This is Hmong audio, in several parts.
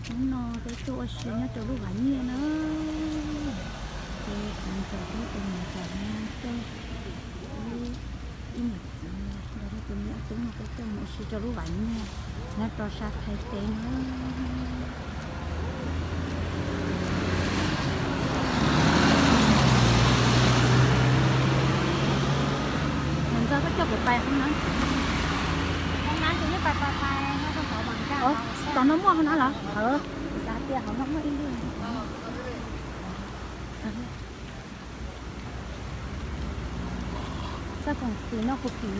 Hnub no peb tuaj ua si nyob rau lub Vam Nyiaj na. Ces kuv ntxawm thiab tus niam ntxawm no tuaj, ib niam txiv nrog rau tus me tub no peb tuaj mus ua si rau lub Vam Nyiaj nyob rau sab Thaib teb na. Niam ntxawm, koj coj kuv pais hoob nab. Tom no muaj hoob nab los? Xav tias hauv no muaj ib lub. Txaj koom tim no kuv tim.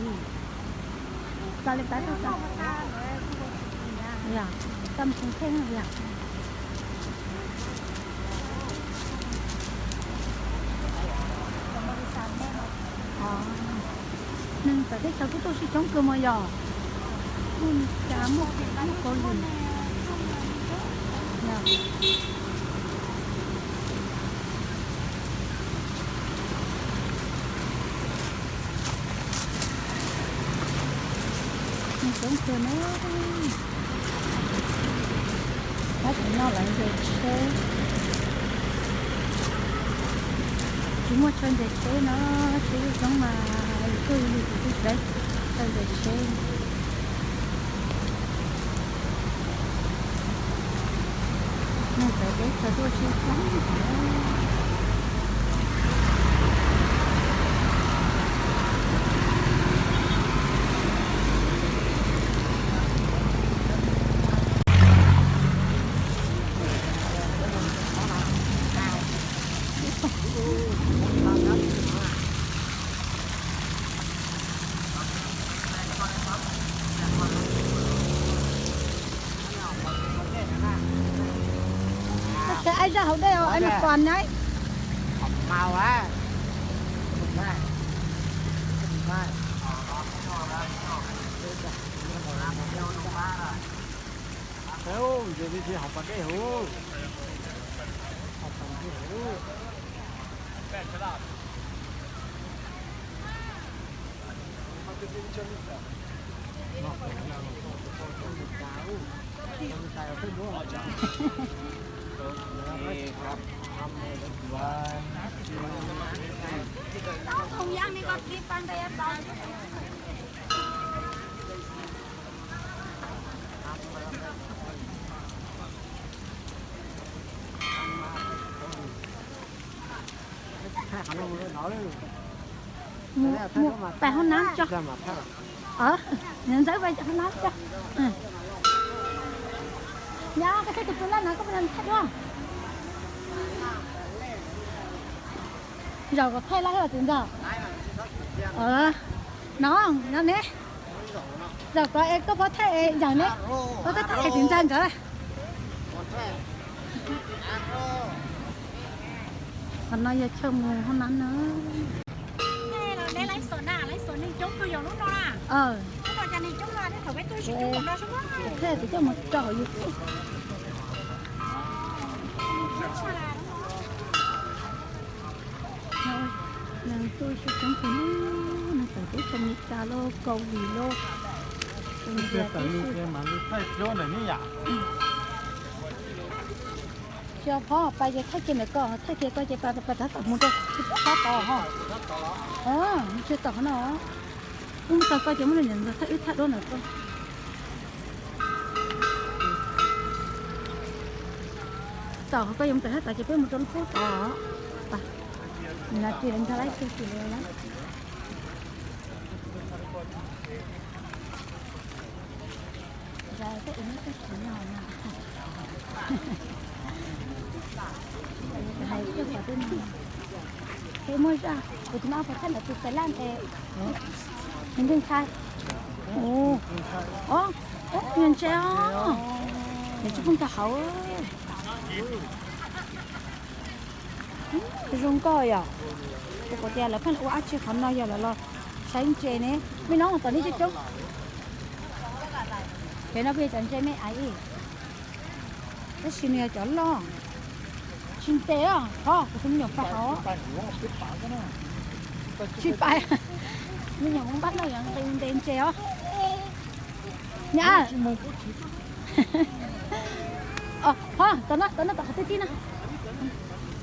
Txaj li tab txaj, txaj mus koom kheej yom. Neeg txawv teb chaws kuj tuaj sib coob kawg mas yog. Muaj Meskas, muaj Kaus Lim. Neeg coob kawg na. Tab tom no lawv ntes tsheb. Tsis muaj chaw ntes tsheb no, tsheb coob mas kuj yog tus tub txawv chaw ntes tsheb. Neeg txawv teb chaws tuaj sib coob. Ai zaj hauv dej, ai mas còn đấy. Pais hauv nab tso. Niam ntxawm, pais hauv nab tso. Nyab, koj saib tus tub laj no koj puas thaij duab? Zaum kom thaij laj thiab txiv ntxawm. No, no ne. Zaum kom es koj pab thaij es zaum ne. Koj thaij es txiv ntxawm nkawd. Qhov no yog chaw mus hoob nab na. Thiaj tus coj mus rau hauv YouTube. Neeg tuaj sib coob kawg, neeg txawv teb chaws Amelikas los Kaus Lim los, India tib si. Xyov phob pais ces thaij kiag ntawm ko, thaij kiag ko ces pais pais tab tom mus rau pab tod ho. Mus txog tom qhov no, wb mus txog ko ces muab niam ntxawm thaij wb thaij duab ntawm ko. Tom qhov ko yuav mus tawm thaj tod ces peb mus rau lub pub tod. Nws tig lawv ntag lawm, tig lawv lawm. Peb muaj zaj, kuv tus no puas thaij ntawm tus Xais Laj es, nws ntshai. Ntshai os, nws tsis pheej rau hauv. Zoo nkauj yom. Kuv tias lawv pheej ua dab tsi qhov no, yog lawv los saib ntses ne. Me no tom no coob coob. Pem no kuj yog cov ntses me ais ib, tab sis nws yog cov loj. Tsis ntev os, thov kuv tus me nyuam pais hauv. Tsis pais. Me nyuam Hmoob npab no yog nqis ntes ntses os. Nyab, os, Tom no, tom no, tom qhov twb tij na.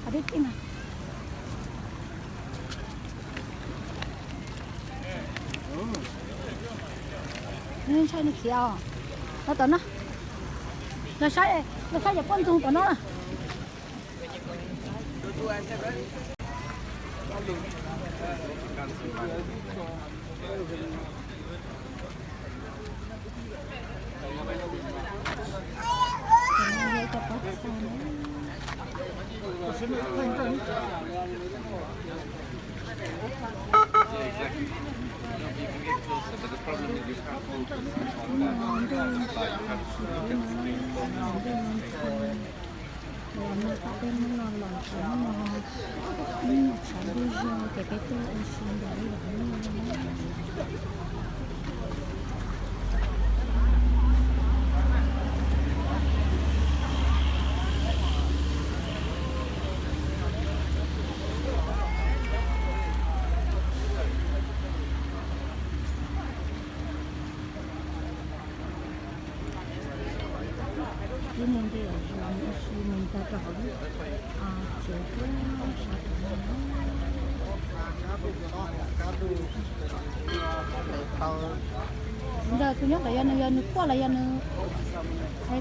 Qhov twb tij na. Ntshai nws khiav os. No tom no. Los saib, los saib cov poj ntxoog tom no na. Los no peb mus no los tsev no, ib nyuag tshav ntuj zog ces peb tuaj ua si ntawm lub lawm no. Ib me ntej mus ua si mus tag rau hauv lub tsev thiab sab tom no. Ntawm tus nyob ntawd yog nws, yog nws poj los yog nws,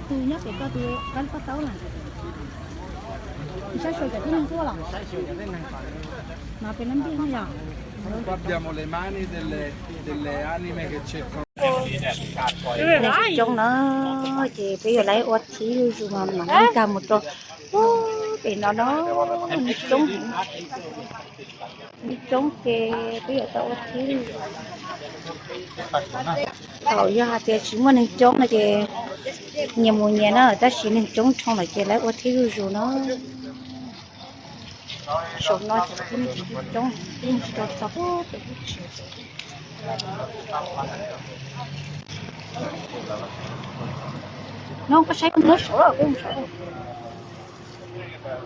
tus nyob pem ko tus qab paj taub na. Saib xyuas cov tib neeg tuaj los? No peb lab ntiaj no yog. Neeg coob na, ces peb yuav lawv ua thib zuj zus mas mam li nkag mus rau pem no no, neeg coob, neeg coob ces peb yuav tau ua thib. Thaum yog hais tias tsis muaj neeg coob no ces nyias mus nyias na, tab sis neeg coob dhau lawm ces lawv ua thib zuj zus no. Saum no ces tib neeg tsis coob, tib neeg tsis tau txog pem lub tsev. No koj saib koj mus saum, koj mus saum.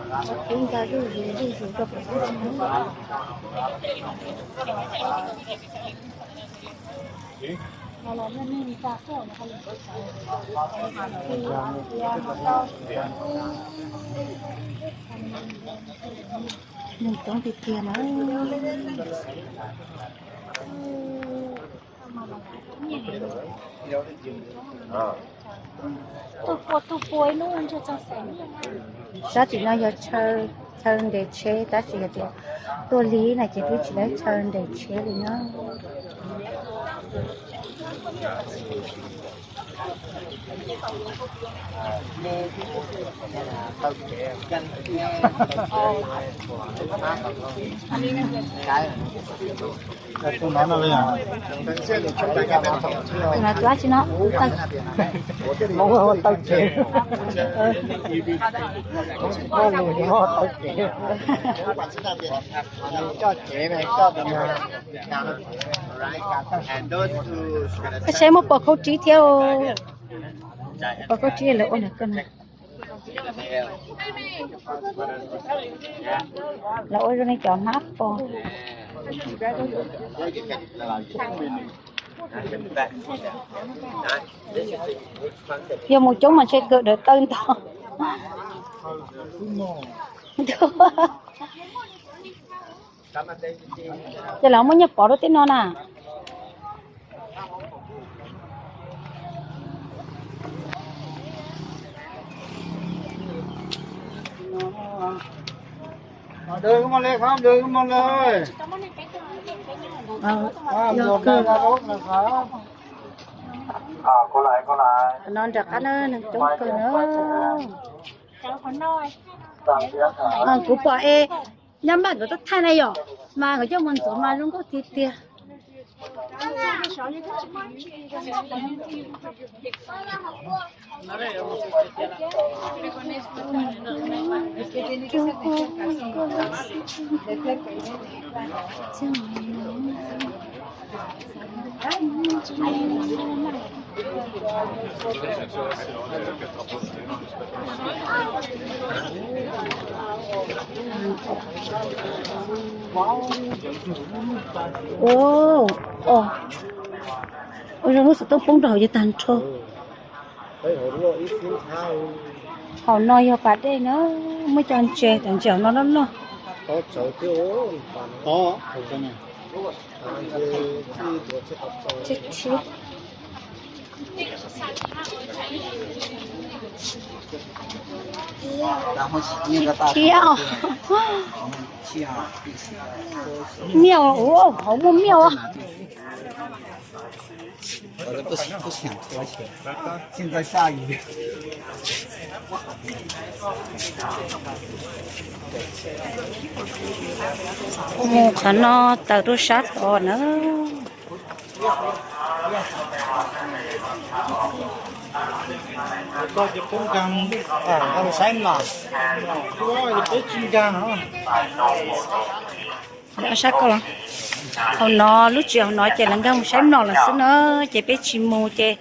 Ua thib nkag zuj zus zuj zus rau pem lub tsev. Neeg coob tiag tiag na. Sab tim no yog chaw ntes tsheb, tab sis yog tias tuaj lig na ces twb tsis lawv chaw ntes tsheb li na. Tus no tus dab tsi no? Hmoob hu taw tsev. Hmoob lus hu taw tsev. Coj tsev, coj tus no. Koj saib muaj pos khaub tsib thiab. Pos khaub tsib lawv ua nram koj na. Lawv ua zoo li cov hmab pos. Yog mus coob mas ntshe kawm daws taw ntau. Ces lawv muaj nyiaj pov rau tej no na. No nram qab na neeg coob kawg na. Kuv pom es nyob npaj nkawd tuaj thaij na yom, mas nkawd coj mus ntxuav mas zoo nkauj tiag tiag. Ua zoo lub xov tooj poob rau hauv ces tag nrho. Hauv no yog pas dej na, muaj cov ntses, cov ntses hauv no loj loj. Tsib, tsib, tsib, miaj, hauv muaj miaj os. Mus qhov no tawm rau sab tod na. Sab ko, hauv no lub tsev hauv no ces lawv nkag mus saib mlom lawm xwb na, ces peb tsis mus ces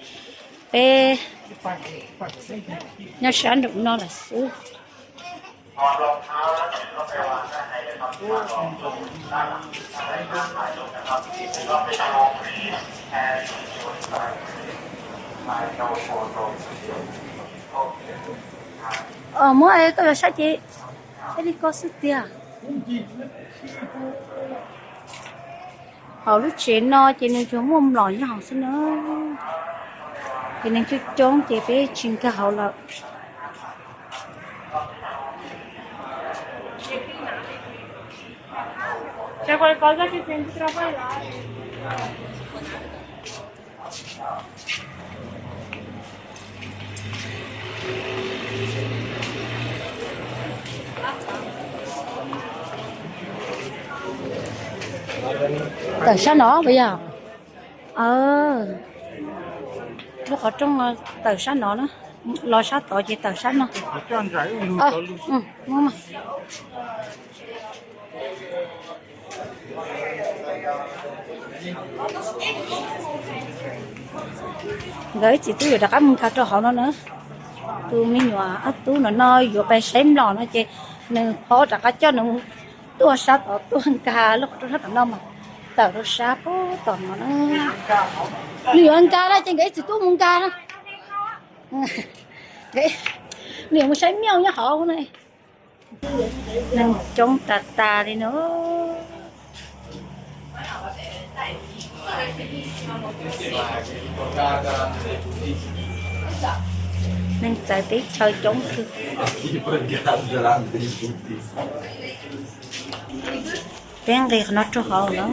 peb nyob sab nraum no lawm xwb. Muab koj yuav saib ces ib li ko xwb tiag. Hauv lub tsev no ces nws tsuas muaj mlom nyob hauv xwb na, ces nws coob coob ces peb tsis nkag hauv lawm. Tawm sab no puas yog? Lub qhov rooj tawm sab no na, los sab tod ces tawm sab no. Nkawd ib txiv tub yuav rov qab mus nkag rau hauv no na. Tus me nyuam ob tub no no yuav pais saib mlom no ces nws phob rov qab coj nws tuaj sab tod tuaj nkag lub qhov rooj sab tom no mas tawm rau sab pem tom no na. Nws yuav nkag na ces nkawd ib txiv tub mus nkag na. Nws yuav mus saib mlom nyob hauv na. Neeg coob tas tas li no. Neeg txawv teb chaws coob kawg. Peb nqis qhov no rau hauv na.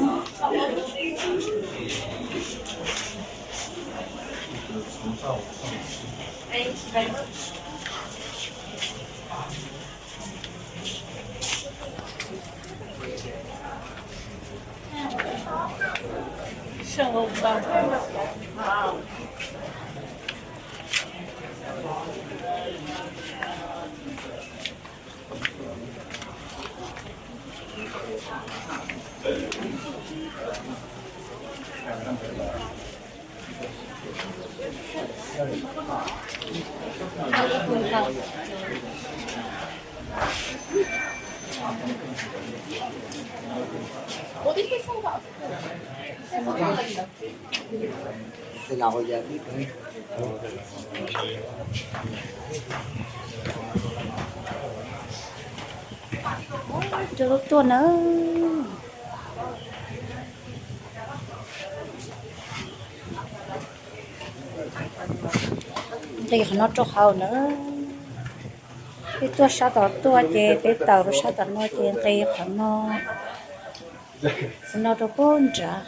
Coj lub tuaj na. Nqis qhov no rau hauv na. Peb tuaj sab tom tuaj ces peb tawm rau sab tom no ces nqis qhov no, qhov no rau pem nrad.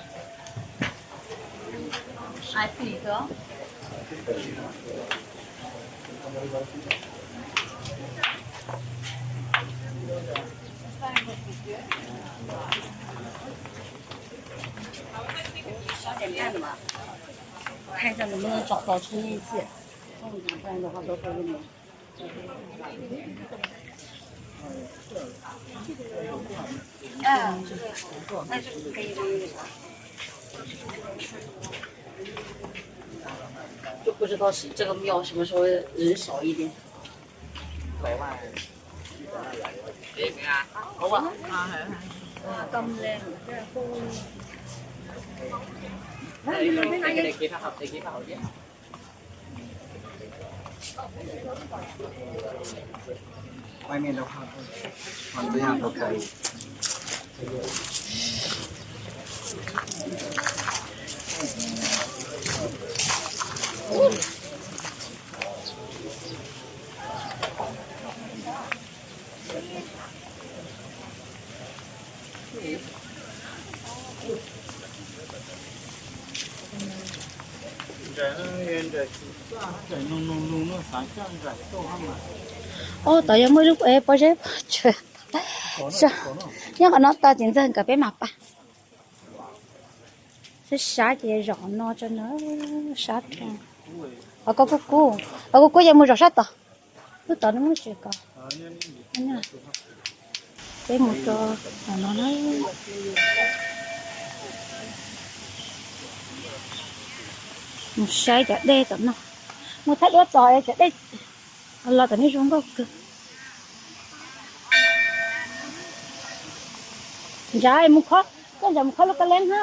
Ub, tod yog muaj ib lub pob zeb, nyob qhov no tag tsis ntxaws nkawd peb mam pab. Sab sab ces zom no tso na, sab rau. Os, koj kuj kub, os, koj kuj kub ces mus zom sab tod. Lub tod nws muaj tsev ko. Peb mus rau tom no na. Mus saib cov dej tom no. Mus thaij duab tod cov dej los tom nej zoo nkauj kawg. Ntsav mus khob, koj ntsav mus khob lub kab leeb na.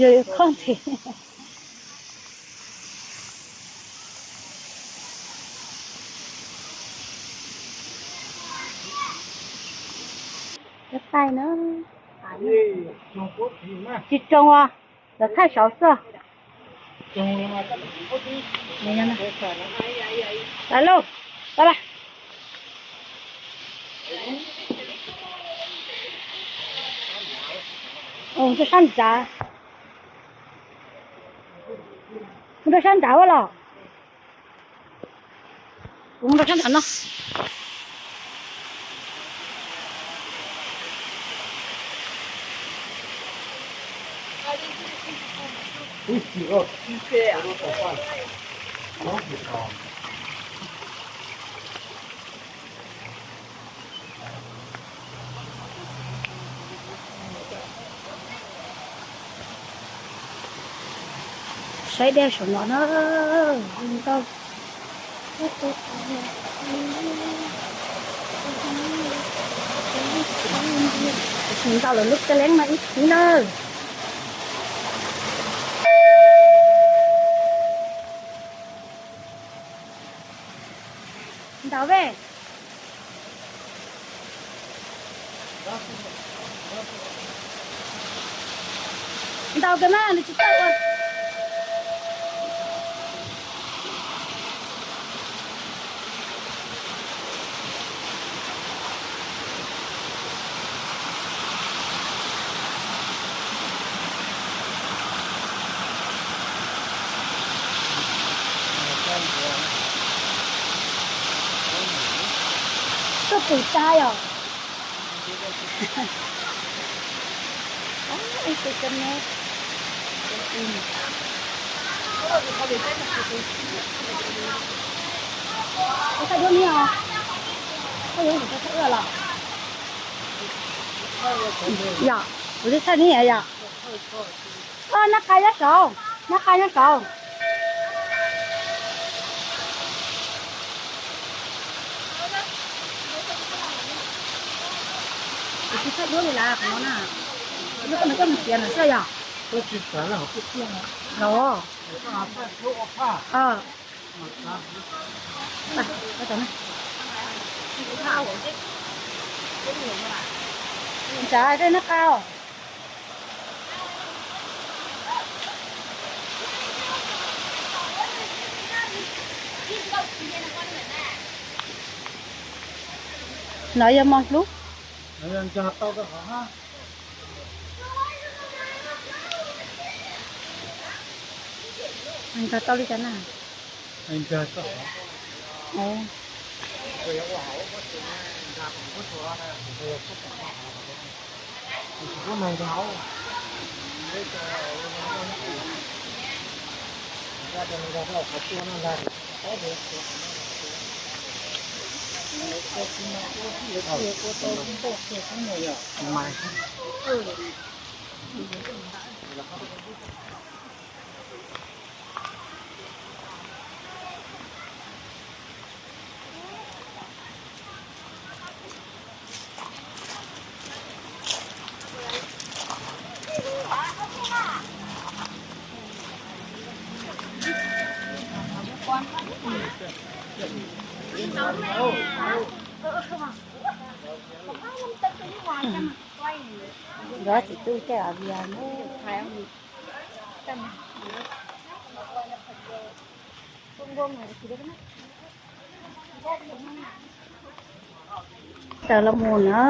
Yog khob ntxiv. Cov taij na. Tsis tsoo as, lawv thaij saud xwb. Lauj, tau lawm. Mus rau sab nrad, mus rau sab nrad ua los. Kuv mus rau sab nrad no. Saib dej saum no na, zoo nkauj. Ntau lawm lub kab leeb no ib txhij na. Ntau ve. Ntau kawg mas nws tsis tau ua. Tuaj pum tag yom. Ib tus cov me. Koj thaij duab me os. Koj yuav tus thaij duab los? Yom, kuv twb thaij me yom. Nab qa nyob saud, nab qa nyob saud. Kuv tsis thaij duab li lawm qhov no na. Koj no coj mus txiav lawm xwb yom? Los. Ntsav, koj nab qa os. No yog mos hlub. Nkag tau li cas na? Nkawd txiv tub tej avias no. Tawm los mus na.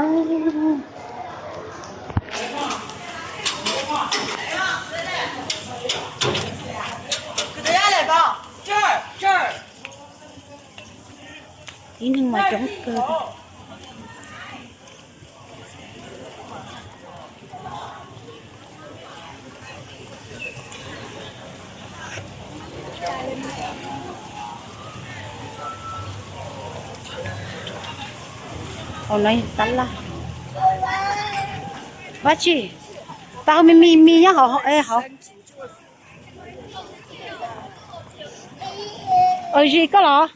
Tib neeg mas coob kawg. Hauv no yog tab laj. Dab tsi? Tau me me me nyob hauv, hauv. Zis koj los?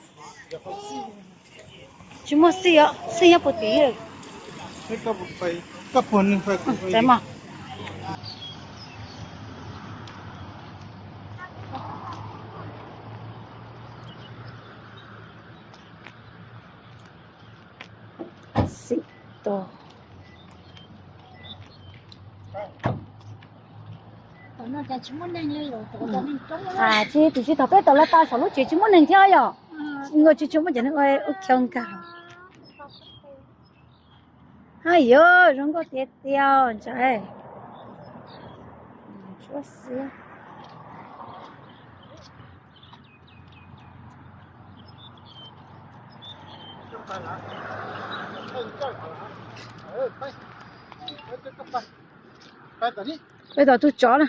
Tsis muaj xij, xij nyob puag tid. Xim tus. Tsis, tiam sis thaum peb tau los tau saum lub tsev tsis muaj neeg thiab yom. Nkauj tsis tshua muaj cov neeg ua ub khau nkag. Haj yom, zoo nkauj tiag tiag ntag. Tsuab xiab. Peb tom tus tsov na.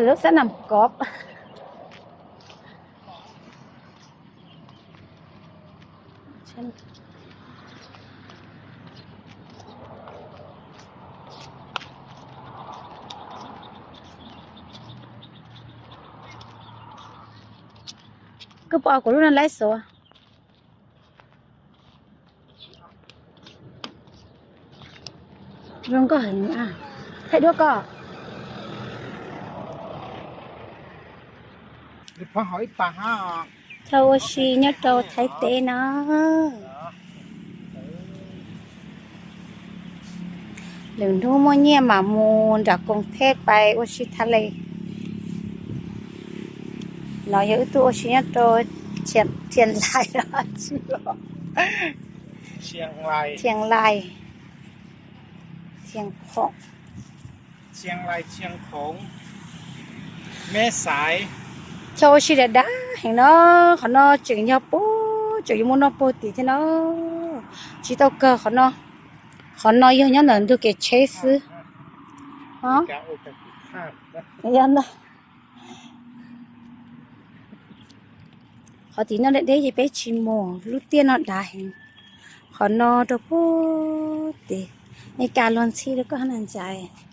Lub xab nam kov. Koj pom kuv lub no laib xwb. Zoo nkauj heev. Thaij duab koj. Tau ua si nyob rau Thaib teb no. Lwm hnub muaj nyiaj mam mus nram Koos Theb pais ua si thaj le. No yog wb tuaj ua si nyob rau Tshias Lais, Tshias Lais, Tshias Khoom. Chaw ua si dav dav heev no. Qhov no tseem yog puag, tseem yuav muaj noj puag tim thiab no. Tsis tau kawg qhov no. Qhov no yog nyob ntawm ntug kev tsheb xwb. Yog ntag. Qhov tim no deb deb ces peb tsis mus, lub tiaj no dav heev. Qhov no rau puag tim, Mes Kas luag ntxhi rau koj na ntxhais.